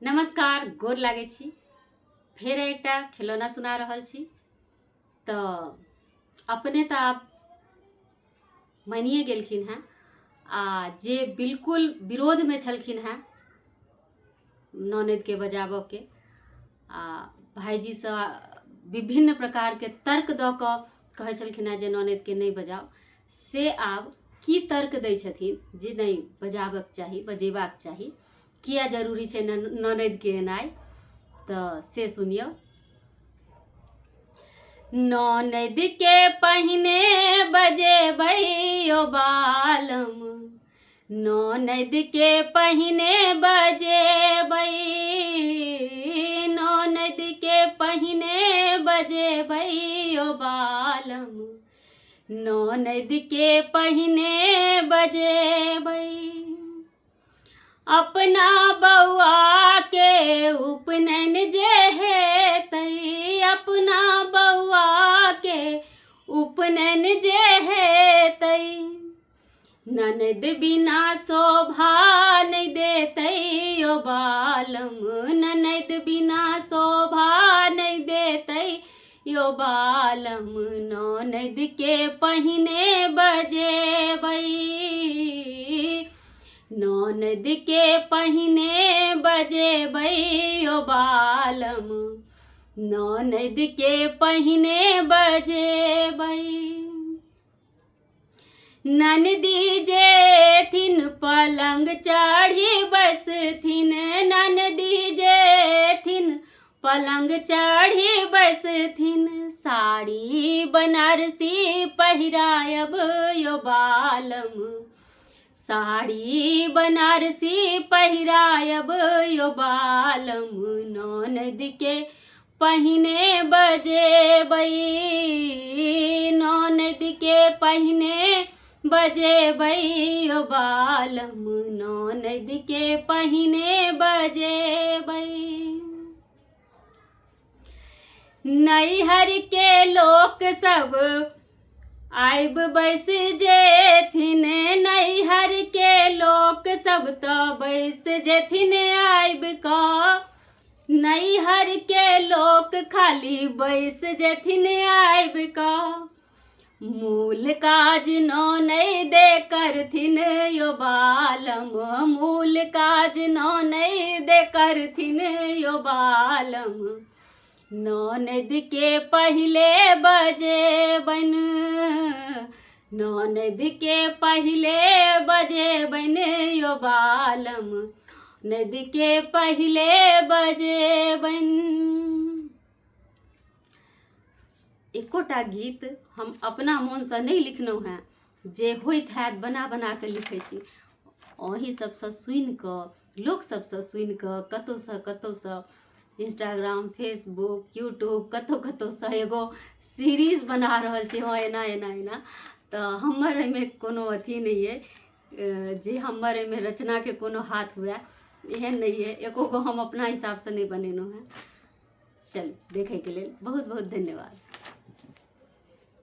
नमस्कार, गोर लागै छी। फेर एकटा खेलौना सुना रहल छी। तऽ अपने तऽ आब मानिए गेलखिन हेँ आ जे बिल्कुल विरोधमे छलखिन हेँ ननदिके बजाबऽके आ भाइजीसँ विभिन्न प्रकारके तर्क दऽ कऽ कहै छलखिन हेँ जे ननदिके नहि बजाउ, से आब की तर्क दै छथिन जे नहि बजाबऽके चाही, बजेबाक चाही, किया जरूरी छै ननदिके एनाइ, तऽ से सुनियौ। ननद के पहिने बजेबै ओ बालम, ननद के पहिने बजेबै, ननद के पहिने बजेबै ओ बालम, ननद के पहिने बजेबै। अपना बौआ के उपनयन जे हेतै, अपना बौआ के उपनयन जे हेतै, ननद बिना शोभा नहि देतै ओ बालम, ननद बिना शोभा नहि देतै यो बालम, ननद के पहिने बजेबै, ननद के पहिने बजेबै यो बालम, ननद के पहिने बजेबै। ननदी जेथिन पलंग चढ़ी बैसथिन, ननदी जेथिन पलंग चढ़ी बैसथिन, साड़ी बनारसी पहिरायब यो बालम, साड़ी बनारसी पहिरायब यो बालम, ननद के पहिने बजेबै, ननद के पहिने बजेबै ओ बालम, ननद के पहिने बजेबै। नैहर के लोक सब आबि बैस जेथिन, नैहर के लोक सब तऽ बैस जेथिन आबि कऽ, नैहर के लोक खाली बैस जेथिन आबि कऽ, मूल काज ननै दे करथिन यो बालम, मूल काज ननै दे करथिन यो बालम, ननद के पहिले बजेबनि, ननद के पहिले बजेबनि यो बालम, ननद के पहिले बजेबनि। एकोटा गीत हम अपना मोनसँ नहि लिखलहुँ हेँ, जे होइत हैत बना बना कऽ लिखै छी। अहीं सबसँ सुनि कऽ, लोक सबसँ सुनि कऽ, कतहुसँ कतहुसँ इंस्टाग्राम, फेसबुक, यूट्यूब, कतहु कतहुसँ एगो सीरीज बना रहल छी। हँ, एना एना एना तऽ हमर एहिमे कोनो अथी नहि अइ जे हमर एहिमे रचनाके कोनो हाथ हुए, एहन नहि अइ। एको गो हम अपना हिसाबसँ नहि बनेलहुँ हेँ। चलू, देखैके लेल बहुत बहुत धन्यवाद।